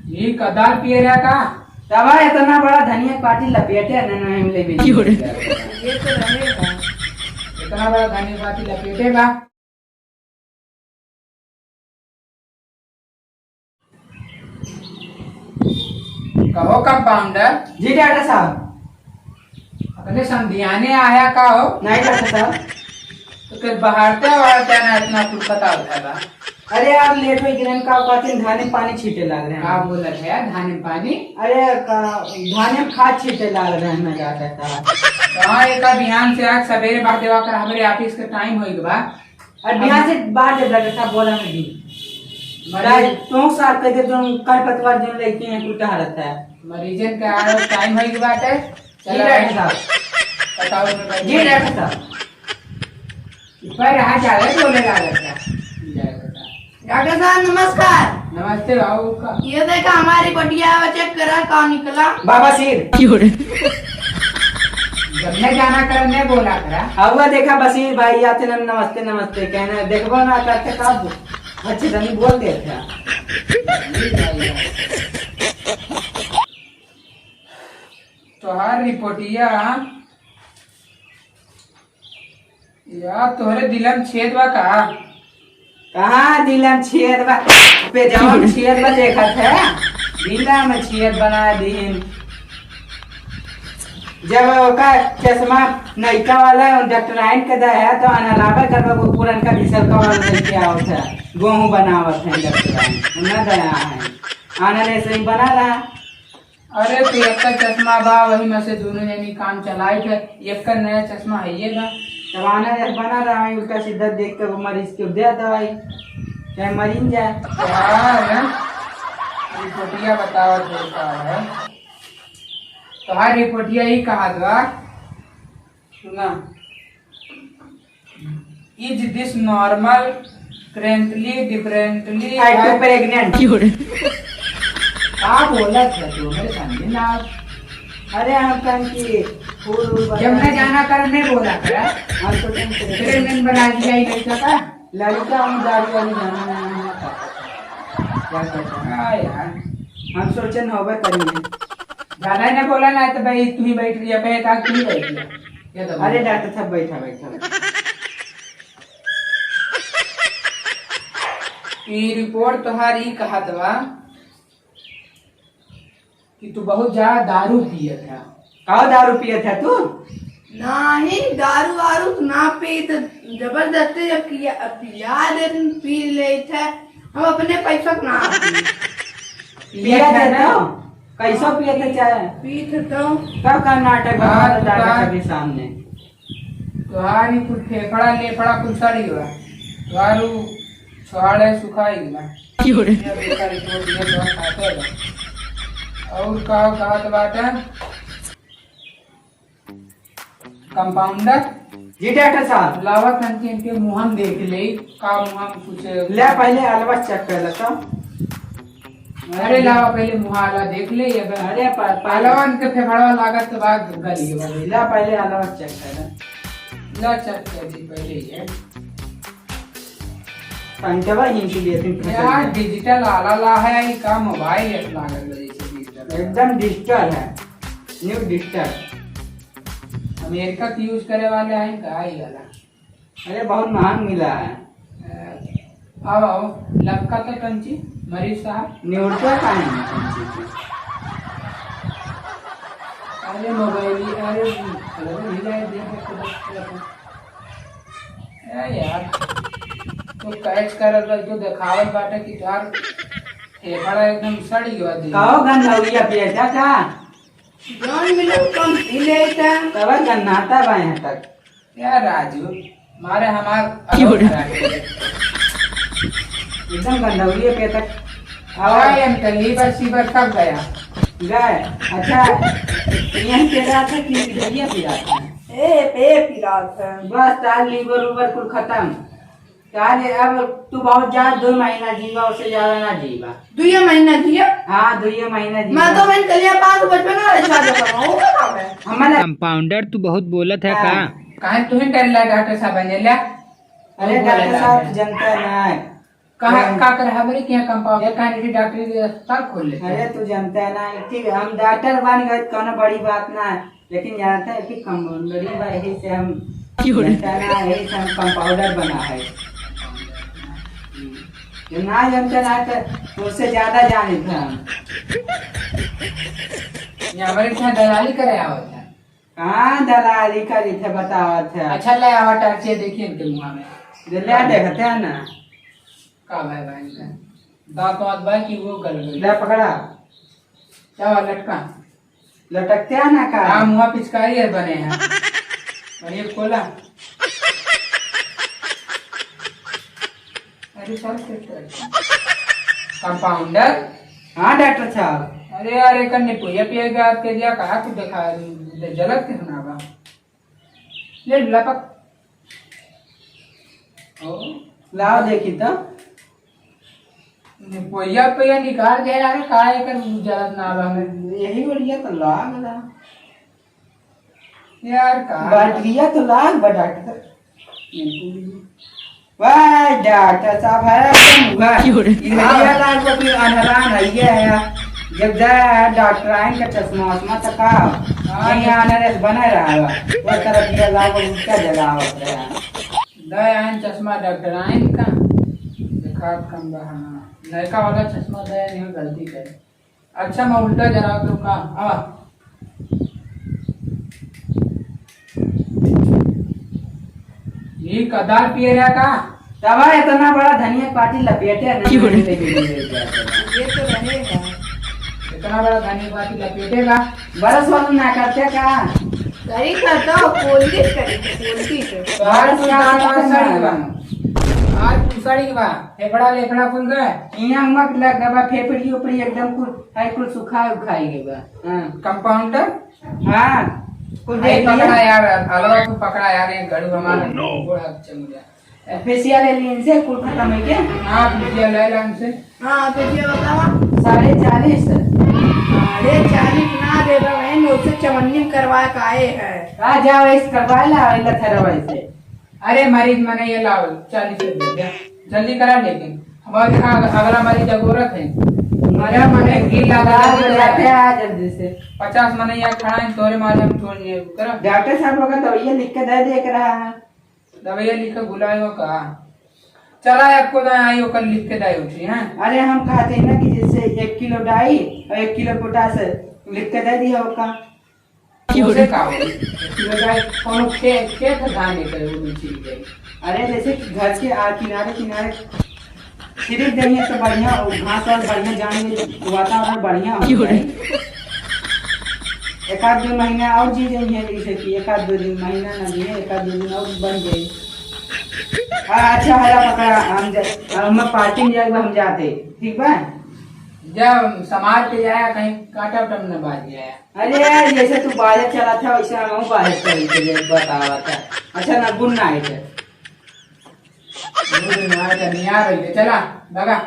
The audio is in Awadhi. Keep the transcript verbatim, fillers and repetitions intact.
ये कदार पिए रहा का? तब इतना बड़ा धनिया पाती लपेटे न, न, हम ले भी क्यों रे? ये तो रहेगा। इतना बड़ा धनिया पाती लपेटे बा। कहो कंपाउंडर। जी डॉक्टर साहब। अपने समधियाने आया का हो? नहीं डॉक्टर साहब। तो फिर बहारते बहारते ना इतना कुल पता होता बा। अरे यार, लेट हो गया, का कहते हैं, धाने पानी छीटे लाग रहे हैं। का बोलत है यार, धाने पानी? अरे का, धाने में खाद छीटे लाग रहे हैं, मैं क्या कहता है। हाँ, एक बिहान से आज सवेरे बात देवा कर, हमारे ऑफिस के टाइम हो गया बा। और बिहान से बात दे, डॉक्टर साहब बोला नहीं। मरीज- तो साफ कर दे, जो कर पतवार जो लेके हैं, कुल कहाँ रहता है? मरीजन के आवे टाइम हो गया बात है। जी चला डॉक्टर भाई। साहब। बताओ, मैं जी डॉक्टर साहब। पर रहा जा रहे, बोले जा रहे क्या? डॉक्टर साहब, नमस्कार। नमस्ते बाबू का। ये देखा, हमारी बटिया में चेक करा, का निकला। बाबा सिर। क्यों रे? जब मैं जाना कर, मैं बोला करा। अब वो देखा बसीर भाई, आते ना, नमस्ते, नमस्ते कहना, देखबो ना करते कब? अच्छे से नहीं बोल देते हैं। तोहार रिपोर्टिया यार, तोहरे दिलन छेद बा का? कहाँ दिलन छेद बा? पे जवन छेद बा देखत है, दिला में छेद बना दीन। जब ओका चश्मा नइका वाला डॉक्टराइन के दे है, तो अनलावे करबा, वो पुरनका घिसलका वाला लेके आवत है, गोहूँ बनावत है डॉक्टराइन, उन्हें दया है, आनंद ऐसे ही बना रहा। अरे, तो एक चश्मा बा, वही में से दोनों जनी काम चलाइत है। एक नया चश्मा है ये बा। जमाना जब बना रहा है, उल्टा सीधा देख के वो मरीज के दे दवाई, चाहे मरीन जाए। यार, रिपोर्टिया बतावा दे का है। तोहार रिपोर्टिया ही कहा दवा। सुना, is this normal, currently, differently? I too pregnant। क्यों रे? का बोलत है तू? मेरे समझ ना आव। अरे हम कहें कि फूल वूल जब बना मैं जाना कर, मैं बोला था। हम तो कहें कि प्रेग्नेंट बना दिया ही लड़का का। लड़का हम दारू वाली जाना नहीं है। क्या करता है? हाँ यार। हम सोचे न होबे करेंगे। ज्यादा ही ना बोला ना तो भाई तू ही बैठ रही है, मैं कहा तू ही बैठ रही है। ये तो अरे बोला। डॉक्टर साहब बैठा, बैठा, बैठा। ई रिपोर्ट तोहार ई कहत बा कि तू बहुत ज्यादा दारू पियत है। का दारू पियत है तू? नहीं, दारू वारू ना पी, तो जबरदस्ती जब पिया, पिया दे, पी लेत है। हम अपने पैसा के ना पी। पियत है ना? तो? कैसो पियत है चाहे? पीत तो। तब का नाटक हाँ, बना तो दादा का? सबके सामने। तोहार ई कुल फेफड़ा लेफड़ा कुल सड़ गया। तोहार उ छोहाड़े सुखाई गया। क्यों रे? ये बेटा रिपोर्ट ये तो खाते बा। और का कहत बाटे? कंपाउंडर? जी डॉक्टर साहब। लावा तनके इनके मुहम देख ले, का मुहम कुछ ले पहले अलवा चेक कर लेता। अरे लावा पहले मुहाला देख ले, ये अगर अरे प-, पहले अलवा इनके फेफड़वा लागत तो बात गली हो गई। ला पहले अलवा चेक कर ले। ला चेक कर दी पहले ये। तनके बा हिंसी देती यार, डिजिटल आला ला है, ये का मोबाइल ऐप लागल बा जैसे डिजिटल। एकदम डिजिटल है, न्यू डिजिटल। अमेरिका के यूज़ करे वाले हैं का, ये वाला? अरे, बहुत महंग मिला है। अ, आओ, आओ, लमका तो टंची, मरीज साहब। निहुरता का है टंची की? अरे, मोबाइल, अरे, अरे, हिला दे, दे, दे, दे। ए यार, तू कैच करत बा, तू देखावत बाटे कि तोहार फेफड़ा एकदम सड़ गया दिल। कहो गंधौलिया पिए था का? जान मिलो कम पी लेता। तब गन्नाता बा यहाँ तक। यार राजू, मारे हमार क्यों रे? एकदम गंधौलिया पिए तक। और भाई, हम तो लीवर सीवर सब गया। गए? अच्छा, यहीं पे रहा था कि इधरिया पे रहा था? ए, पे पिरात है। बस, तार लीवर उवर कुल खत्म। तार अब तू बहुत ज्यादा दो महीना जीवा, उससे ज्यादा ना जीवा। दुइये महीना जिया? हाँ, दुइये महीना जीवा। मैं तो मैंने कलिया पास बचपन में अच्छा जगह में, वो क्या काम है? हमारा कंपाउंडर, तू बहुत बोलत है हाँ। का? काहे तुहे डर लगा डॉक्टर साहब बने ला? अरे बोले डॉक्टर ला साहब, है। तू जनता ना है। कहाँ, का करे, हमरे के यहाँ कंपाउंडर कहाँ नहीं, डॉक्टरी के अस्पताल खोल लेते हैं। अरे, तू जानता है ना, ठीक है, हम डॉक्टर बन गए, कोनो बड़ी बात ना है, लेकिन जानते हैं कि कंपाउंडरी बा, यही से हम, क्यों रे? जानता है ना, यही से हम कंपाउंडर बना है। हम्म। ये ना जानते ना, तो उससे ज्यादा जाने थे हम। ये हमारे यहाँ दलाली करे आवत है। हाँ, दलाली करी थे, बतावत है। अच्छा, ले आवा टार्चिया, देखिए इनके मुँह में। ले, ले, देखते हैं ना। का भाई, भाई इनका? दांत वांत भाई कि वो गल गई? ले पकड़ा। क्या हुआ, लटका? लटकते हैं ना का? हाँ, मुँह पिचकारी है बने हैं। और ये खोला। अरे सर, फिर तो कंपाउंडर। हाँ डॉक्टर साहब। अरे यार, एक निपोया पिए के याद कर दिया, कहा तू देखा, जलत के सुनावा। ले लपक। ओ, लाओ देखी तो। निपोया पिया निकाल दे यार, का एकर जलत ना बा हमें। यही बढ़िया तो लाग ला। यार, का? बैटरिया तो लाग बा, डॉक्टर। वाह, डॉक्टर साहब, है एकदम उघार। क्यों रे? ई लड़िया लाग बा, फिर अनहरान है, ये है। जब जाए डॉक्टर आइन का चश्मा वश्मा तो का? हाँ। यही आनर बना रहा बा। वो तरफ ये लाग बा, उसका जलावत रहा। दया आइन चश्मा डॉक्टर आइन का। देखा कम बा, हाँ। नयका वाला चश्मा दया नहीं, गलती करे। अच्छा, मैं उल्टा जरा तो का, आवा। ये कदार पिए रहा का? तबा इतना बड़ा धनिया पाती लपेटे नहीं। क्यों रे? ये तो रहेगा। इतना बड़ा धनिया पाती लपेटेगा। बरस वाला ना करते का? सही करता हो, कोल्डी करी, कोल्डी से। आज कुल साड़ी बा। आज कुल साड़ी बा। फेफड़ा लेफड़ा कुल गए। इहाँ मत लग गवा, फेफड़ी उपड़ी एकदम कुल, है कुल सुखा उखाई गवा। हाँ। कंपाउंडर? हाँ। कुल अरे देख लिया? पकड़ा यार, अलवा तू पकड़ा यार, ये गड़ू हमारा Oh, no। गोड़ हाथ चमक गया। फेशियल ले ली इनसे, कुल खत्म है क्या? हाँ, फेशियल ले ला इनसे। हाँ, फेशियल बतावा। साढ़े चालीस। साढ़े चालीस ना दे दो, बहन, उससे चवन्नी में करवा के आए हैं। आ जाओ, इस करवा ला, इला थरवा इसे। अरे मरीज मने ये लाओ, चालीस रुपये दे। जल्दी करा लेकिन। हमारे यहाँ अगला मरीज जरूरत है। अरे मने भीड़ लगा हाँ, के बुलाते हैं, आ जल्दी से। पचास मने यहाँ खड़ा है, तोरे मारे हम छोड़ दिए। करो। डॉक्टर साहब, अगर दवाइयाँ लिख के दे दे के रहा है। दवाइयाँ लिख के बुलाए हो का? चला, आपको तो आई ओकर लिख के दे उठी, हैं? अरे हम कहते हैं ना कि जैसे एक किलो डाई और एक किलो पोटाश लिख के दे दिया ओका। क्यों रे? उसे का होई? उसे का होई? कोनो खे-, खेत धान के कहे वो मिल चीज है। अरे, जैसे कि घर के आ, किनारे, किनारे छिड़क देंगे तो बढ़िया, घास और बढ़िया जाएंगे, वातावरण बढ़िया हो क्यों रे? जाए। एक आध दो महीना और जी जाएंगे, जैसे कि एक आध दो दिन, महीना ना जी, एक आध दो दिन और बन जाए। हाँ, अच्छा, हरा पकड़ा, हम जा-, हम पार्टी में जाएगा, हम जाते, ठीक बा? जब समाज के जाया, कहीं कांटा उटा न बाज जाया। अरे यार, जैसे तू बाजत चला था, वैसे हम बाजत चली थे, जब बतावा था। अच्छा ना, गुड नाइट। गुड नाइट, निया रही है, चला, भगा।